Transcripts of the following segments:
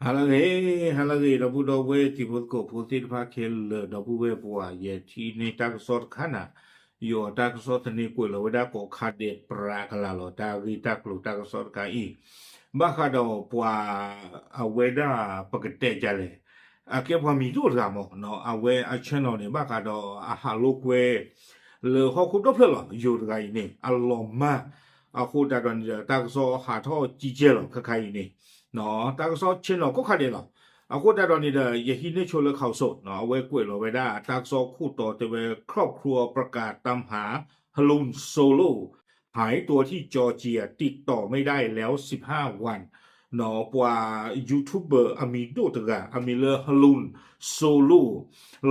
ဟါလၢအဂ့ၤ, ဟါလၢအဂ့ၤ ဒီပုၢ်ဒီဝဲၢ်တံၤဖိသကိးဖိသ့ၣ်တဖၣ်ခဲလၢာ် ဒီပုၢ်ဝဲၢ်ပှၤ ယထံၣ်န့ၢ်တၢ်ကစီၣ်တခါနၤ, ယိၤတၢ်ကစီၣ်သန့ကွဲးလီၤဝဲဒၣ်ကိးခါဒဲးပြးကလာ်လီၤ တၢ်ဂ့ၢ်တၢ်ကျိၤတၢ်ကစီၣ်တခါအံၤ, ဘၣ်ဃးဒီးပှၤအဝဲဒၣ်ပကတဲဒ်လဲၣ် အကဲပှၤမံၤဒိၣ်တဂၤမး, အဝဲအ channel န့ၣ် ဘၣ်ဃးဒီးအဟးလိာ်ကွဲ လၢဟီၣ်ခိၣ်ဒီဖျၢၣ်လီၤ ယိၤတဂၤအံၤန့ၣ် အလီၤမၢ်, အဃိသတးဒီးန့ၣ်ဒီး တၢ်ကစီၣ်ဟးထီၣ်ကံကဲလီၤ ခဲခါအံၤန့ၣ်, တၢ်ကစီၣ် channel ကိးခါဒဲးလီၤ. အဃိသတးဒီးန့ၣ်ဒီး ယဟံးန့ၢ်ဆိလၢ ข่าวสด အဝဲကွဲးလီၤဝဲဒၣ် တၢ်ကစီၣ်ခိၣ်တီတဲဝဲ ครอบครัวประกาศตามหา ฮารุนโซโล่ หายตัวที่จอร์เจีย ติดต่อไม่ได้แล้วสิบห้าวัน ပှၤ YouTuber အမံၤဒိၣ်တဂၤ အမံၤလၢ Harun Solo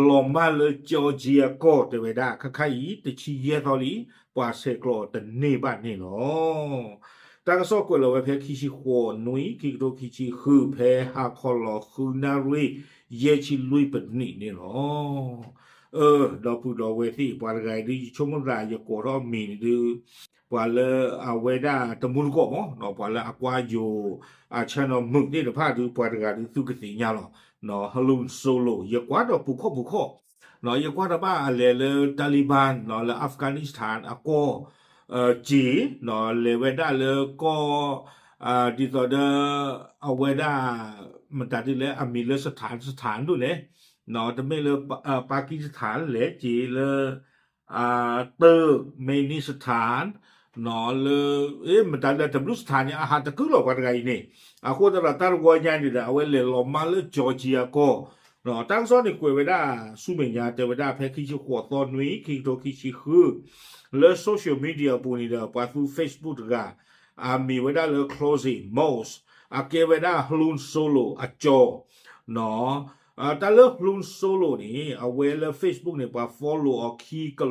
လီၤမၢ်လၢ Georgia ကီၢ် တဲဝဲဒၣ် ခဲခါအံၤ တဆံယဲၢ်သီလံ ပှၤဆဲးကျိးတန့ၢ်ဘၣ်န့ၣ်လီၤ. တၢ်ကစီၣ်ကွဲးလီၤဝဲဖဲခံဆံဃိးနွံ ခံကထိခံဆံဃု ဖဲဟါခီလီၤဃုနၣ်ရံၣ် ယဲၢ်ဆံလွံၢ်ပနံးန့ၣ်လီၤ. အၢ ဒီပုၢ်ဒီဝဲၢ်သ့ၣ် ပှၤတဂၤအံၤဒုး ယဆိကမိၣ်သး ယကိးထီၣ်မံၤန့ၣ်ဒုး ပှၤလၢအဝဲဒၣ်တမူတကိးမး ပှၤလၢအကွၢ်ယိၤ အ channel မုာ်သ့ၣ်တဖၣ်ဒုး ပှၤတဂၤဒုးသုကသ့ၣ်ညါလီၤ. Harun Solo ယကွၢ်ဒီးပူၤခီၣ်ပူၤခီၣ် ယကွၢ်တဘၣ်အလဲၤလၢ Taliban လၢ Afghanistan အကီၢ် က့ၤ လဲၤဝဲဒၣ်လၢကီၢ် ဒ်သိးဒီး အဝဲဒၣ် မတၤဒ်လဲၣ် အမံၤလၢ Satan Satan ဒ်လဲၣ် တမ့ၢ်လၢ Pakistan လဲၤက့ၤလၢ Turkmenistan လၢ မတၤလၢ တဘျုး Satan န့ၣ် အဟးတကုလီၤ ပှၤတဂၤအံၤန့ၣ်, အဃိသတးဒီး တၢ်တဝီညါန့ၣ်ဒီး အဝဲလဲၤလီၤမၢ်လၢ Georgia ကီၢ် တၢ်ကစီၣ်န့ၣ်ကွဲးဝဲဒၣ်ဆူမဲာ်ညါ တဲဝဲဒၣ်ဖဲခံဆံဃိးသီနွံ ခံကထိခံဆံဃု လၢ social media အပူၤန့ၣ်ဒီး ပှၤသူ Facebook တဂၤ အမံၤဝဲဒၣ်လၢ Closey Moss အကဲဝဲဒၣ် Harun Solo အကၠီၤ တၢ်လၢ Harun Solo န့ၣ် အဝဲလၢ Facebook န့ၣ် ပှၤ follow အီၤ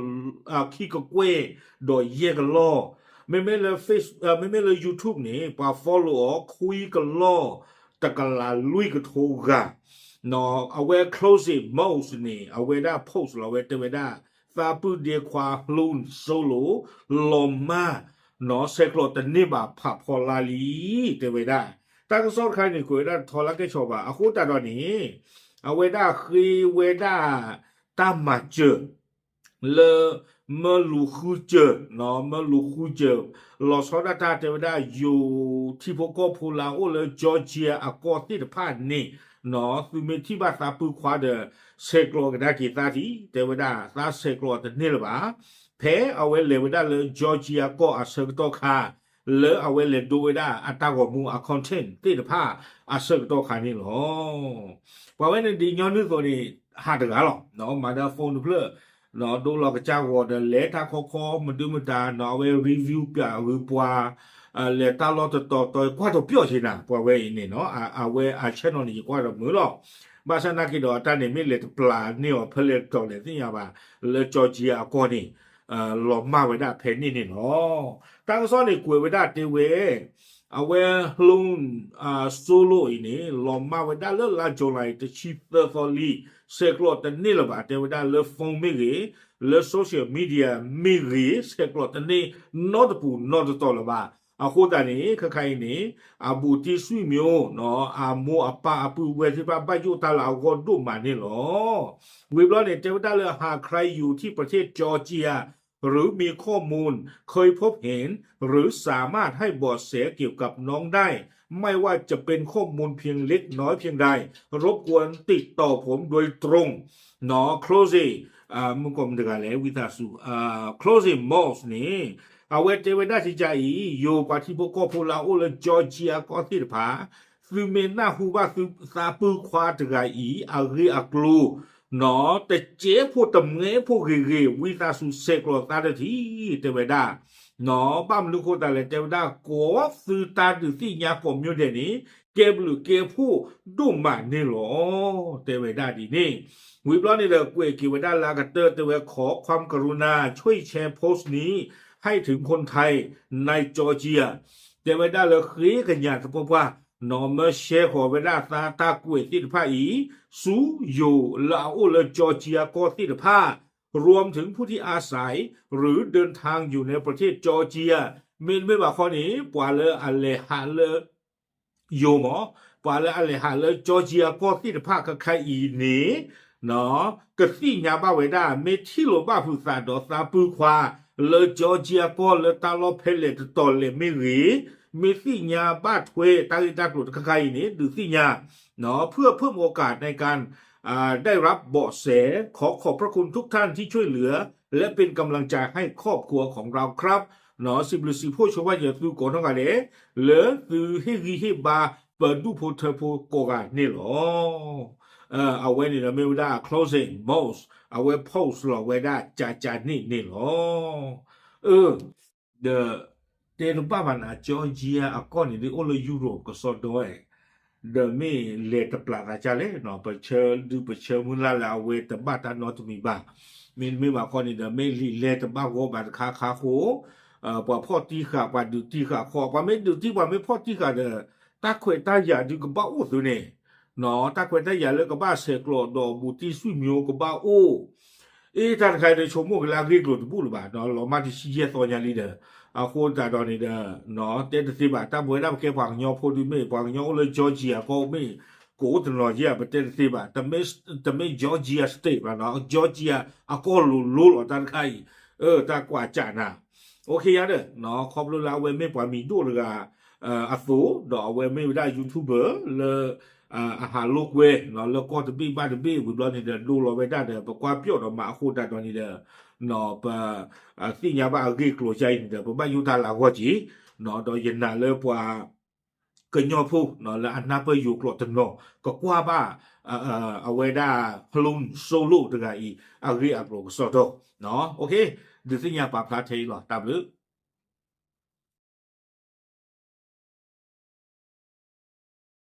ခံကကွဲၢ်ဒီးယဲၢ်ကလီၢ်, မ့မ့ၢ်လၢ Face မ့မ့ၢ်လၢ YouTube န့ၣ် ပှၤ follow အီၤ ခွံကလီၢ် တကလးလွံၢ်ကထိဂၤ အဝဲ Closey Moss န့ၣ် အဝဲဒၣ် post လီၤဝဲ တဲဝဲဒၣ် သးပုၢ်ဒ့ခွါ Harun Solo လီၤမၢ် ဆဲးကျိးတန့ၢ်ဘၣ်ဖးဖီလာ်လံ တဲဝဲဒၣ်, တၢ်ကစီၣ်တခါန့ၣ် ကွဲးဝဲဒၣ်တထီလၢကဲဆီဘၣ် အဃိသတးဒီးန့ၣ် အဝဲဒၣ်ဃ့ဝဲဒၣ် တၢ်မၤစၢၤ လၢ မၢလူၤဃုစၢၤ မၢလူၤဃုစၢၤ လီၤဆီဒၣ်တၢ်တဲဝဲဒၣ် ယိၤထံဖိကီၢ်ဖိလၢအအိၣ်လၢ Georgia အကီၢ်သ့ၣ်တဖၣ်န့ၣ် သုမ့ၢ်ထံၣ်ဘၣ်သးပုၢ်ခွါဒီး ဆဲးကျိးကဒါက့ၤသးထံၣ် တဲဝဲဒၣ် သးဆဲးကျိးတန့ၢ်လၢၤဘၣ်, ဖဲအဝဲလဲၤဝဲဒၣ်လၢ Georgia ကီၢ်အဆၢကတီၢ်ခါ လၢအဝဲလဲၤဒိဝဲဒၣ်အတၢ်ဂီၤမူအ content သ့ၣ်တဖၣ် အဆၢကတီၢ်ခါန့ၣ်လီၤ. ပှၤဝဲန့ၣ်ဒ်ညီနုၢ်သိးန့ၣ် ဟးတဂၤလီၤ, မၤဒီး phone တဖျၢၣ် ဒိလီၤကစၢ်ဂီၤဒီး လဲၤတၢ်ခီခီ မဒုမတၤ အဝဲ review ပၠးဂ့ၤပှၤ လဲၤတၢ်လီၢ်တတီၤတီၤ ကွၢ်တပျီၣ်ဆ့နၤ ပှၤဝဲအံၤန့ၣ်နီၤ အဝဲအ channel န့ၣ် ယကွၢ်ဒီးမုာ်လီၤ. ဘၣ်ဆၣ်နာ်က့ဒီး အတၢ်န့ၣ်မ့ၢ်လဲၤတပျၢ်န့ၢ်အီၤ ဖဲလဲၣ်တတီၤလဲၣ်သ့ၣ်ညါဘၣ် လၢ Georgia အကီၢ်န့ၣ် လီၤမၢ်ဝဲဒၣ်ဖဲန့ၣ်န့ၣ်လီၤ. တၢ်ကစီၣ်န့ၣ်ကွဲးဝဲဒၣ်တဲဝဲ အဝဲ Harun Solo အံၤန့ၣ် လီၤမၢ်ဝဲဒၣ်လၢလါ July တဆံသၢသီလံ ဆဲးကျိးတန့ၢ်လၢၤဘၣ် တဲဝဲဒၣ်လၢ phone မ့ၢ်ဂ့ၤ လၢ social media မ့ၢ်ဂ့ၤ ဆဲးကျိးတန့ၢ်နီတပူၤနီတတီၤလၢၤဘၣ်. အဃိသတးန့ၣ် ခဲခါအံၤန့ၣ် အဘူးတံၢ်ဆွံမၠိ အမိၢ်အပၢ်အပုၢ်ဝဲၢ်သ့ၣ်တဖၣ် ဘၣ်ယိၣ်တၢ်လၢအဂီၢ်ဒိၣ်မးန့ၣ်လီၤ. ဝံၤဘျီန့ၣ် တဲဝဲဒၣ်လၢ หากใครอยู่ที่ประเทศจอร์เจีย หรือมีข้อมูล เคยพบเห็น หรือสามารถให้เบาะแสเกี่ยวกับน้องได้ ไม่ว่าจะเป็นข้อมูลเพียงเล็กน้อยเพียงใด รบกวนติดต่อผมโดยตรง နော် Closey မုၢ်ကီၢ်မုၢ်တဂၤလဲၣ် ဝံသးစူၤ Closey Moss န့ၣ် အဝဲတဲဝဲဒၣ်စံးကါအံၤ ယိၤပှၤထံဖိကီၢ်ဖိလၢအအိၣ်လၢ Georgia ကီၢ်သ့ၣ်တဖၣ် သုမ့ၢ်နၢ်ဟူဘၣ်သုသးပုၢ်ခွါတဂၤအံၤ အဂ့ၢ်အကျိၤ နော် တကဲးဖိတမှဲးဖိဂ့ၤဂ့ၤ ဝံသးစူၤဆဲးကျိးသးတထံၣ် တဲဝဲဒၣ် နော် ဘၣ်မနုၤဃိသတးလဲၣ် တဲဝဲဒၣ် ကိးသုတၢ်ဒုးသ့ၣ်ညါကိးမံၤဒဲးန့ၣ် ကဲဘျုးကဲဖှိၣ်ဒိၣ်မးန့ၣ်လီၤ တဲဝဲဒၣ်ဒ်န့ၣ် ဝံၤဘျီန့ၣ်ဒီး ကွဲးက့ၤဝဲဒၣ်လၢအကတၢၢ် တဲဝဲ ขอความกรุณาช่วยแชร์โพสต์นี้ให้ถึงคนไทยในจอร์เจีย တဲဝဲဒၣ်လၢဃ့ကညးသပှၢ်ပှၢ် နော် မၢ share ဃီၤဝဲဒၣ်သးတၢ်ကွဲးသ့ၣ်တဖၣ်အံၤ ဆူယိၤလၢအအိၣ်လၢ Georgia ကီၢ်သ့ၣ်တဖၣ် รวมถึงผู้ที่อาศัย หรือเดินทางอยู่ในประเทศจอร์เจีย မ့တမ့ၢ်ဘၣ်ခီန့ၣ် ပှၤလၢအလဲၤဟးလၢ ယိၤမး ပှၤလၢအလဲၤဟးလၢ Georgia ကီၢ်သ့ၣ်တဖၣ်ခဲခါအံၤန့ၣ် ကသ့ၣ်ညါဘၣ်ဝဲဒၣ် မ့ၢ်ထံၣ်လိာ်ဘၣ်ဖုးသးဒီးသးပုၢ်ခွါ လၢ Georgia ကီၢ်လၢတၢ်လီၢ်ဖဲလဲၣ်တတီၤလဲၣ်မ့ၢ်ဂ့ၤ, မ့ၢ်သ့ၣ်ညါဘၣ်ထွဲတၢ်ဂ့ၢ်တၢ်ကျိၤတခါခါအံၤန့ၣ် ဒုးသ့ၣ်ညါ เพื่อเพิ่มโอกาสในการ ได้รับเบาะแส ขอขอบพระคุณทุกท่านที่ช่วยเหลือ และเป็นกำลังใจให้ครอบครัวของเราครับ စံးဘျုးစံးဖှိၣ်ဆိဝဲယသုကိးနီၢ်ဂၤဒဲး လၢသုဟ့ၣ်ဂံၢ်ဟ့ၣ်ဘါ ပဒူၣ်ဖိထၢဖိကိးဂၤန့ၣ်လီၤ. အဝဲန့ၣ်ဒီးမ့ၢ်ဝဲဒၣ် closing boss အဝဲ post လီၤဝဲဒၣ်ကကန့ၣ်န့ၣ်လီၤ. အၢ ဒီး တဲတဘၣ်ဘၣ်နၤ Georgia အကီၢ်န့ၣ်ဒ်အိၣ်လၢ Europe ကစီဒီ, ဒီးမ့ၢ်လဲၤတပျးသးကလဲၣ်, ပဆၢဒုပဆၢမုၢ်လၢ်လၢ အဝဲတဘၣ်တၢ်နီတမံၤဘၣ်. မ့တမ့ၢ်ဘၣ်ခီန့ၣ်ဒီး မ့ၢ်လံာ်လဲၤတဘၣ်ဂီၢ်ဘၣ်တခါခါဃိ, ပှၤဖီၣ်တံၢ်ဃာ် ပှၤဒုးတံၢ်ဃာ်ခီ, ပှၤမ့ၢ်ဒုးတံၢ် ပှၤမ့ၢ်ဖီၣ်တံၢ်ဃာ်ဒီး တၢ်ခွဲးတၢ်ယာ်ဒုးကဘၣ်အိၣ်သုန့ၣ်, တၢ်ခွဲးတၢ်ယာ်လၢကဘၣ်ဆဲးကျိးဒီးဘူးတံၢ်ဆွံမံၤကဘၣ်အိၣ် အ့ တၢ်တခါအံၤဒီး ဆိကမိၣ်က့ၤလၢအဂ့ၢ်ကျိၤတဘူၣ်လၢၤဘၣ်, လီၤမၢ်တဆံယဲၢ်သီညါလံဒီး, အဃိသတးဒီးန့ၣ်ဒီး တဲတသ့ဘၣ်, တၢ်ပဝဲဒၣ်ပကဲပှၤကညီဖိဒုးမ့ၢ် ပှၤကညီအိၣ်လၢ Georgia ကီၢ်မ့ၢ် ကအိၣ်တနီၤယဲၢ် ပတဲတသ့ဘၣ်, တမ့ၢ် Georgia State ဘၣ်နီၤ, Georgia အကီၢ်လိၤလိၤလီၤ တၢ်တခါအံၤ, တၢ်ကွၢ်ကၢ်နၤ OK ယါဒီး ခီဖျိလၢအဝဲမ့ၢ်ပှၤမံၤဒိၣ်တဂၤအသိး ဒီးအဝဲမ့ၢ်ဝဲဒၣ် YouTuber လၢ အဟးလိာ်ကွဲ လၢကီၢ်တဘ့ၣ်ဘၣ်တဘ့ၣ် ဝံၤဘျီန့ၣ်ဒီး ဒိလီၤဝဲဒၣ်ဒီး ပကွၢ်ပျီၣ်ဒီးမၤအဃိသတးဒီးန့ၣ်ဒီး ပ သ့ၣ်ညါဘၣ်အဂ့ၢ်ကျိၤယါအံၤန့ၣ်ဒီး ပဘၣ်ယိၣ်တၢ်လၤဂီၢ်က့ၤ, ဒီးယနာ်လၢပှၤ ကညီဖိ လၢအနၢ်ပၢၢ်ယိၤကျိာ်တနီၤ ကကွၢ်ဘၣ် အဝဲဒၣ် Helen Solo တဂၤအံၤ အဂ့ၢ်အကျိၤကစီဒီ, OK ဒုးသ့ၣ်ညါပာ်ဖျါထဲအံၤလီၤ, တၢ်ဘျုး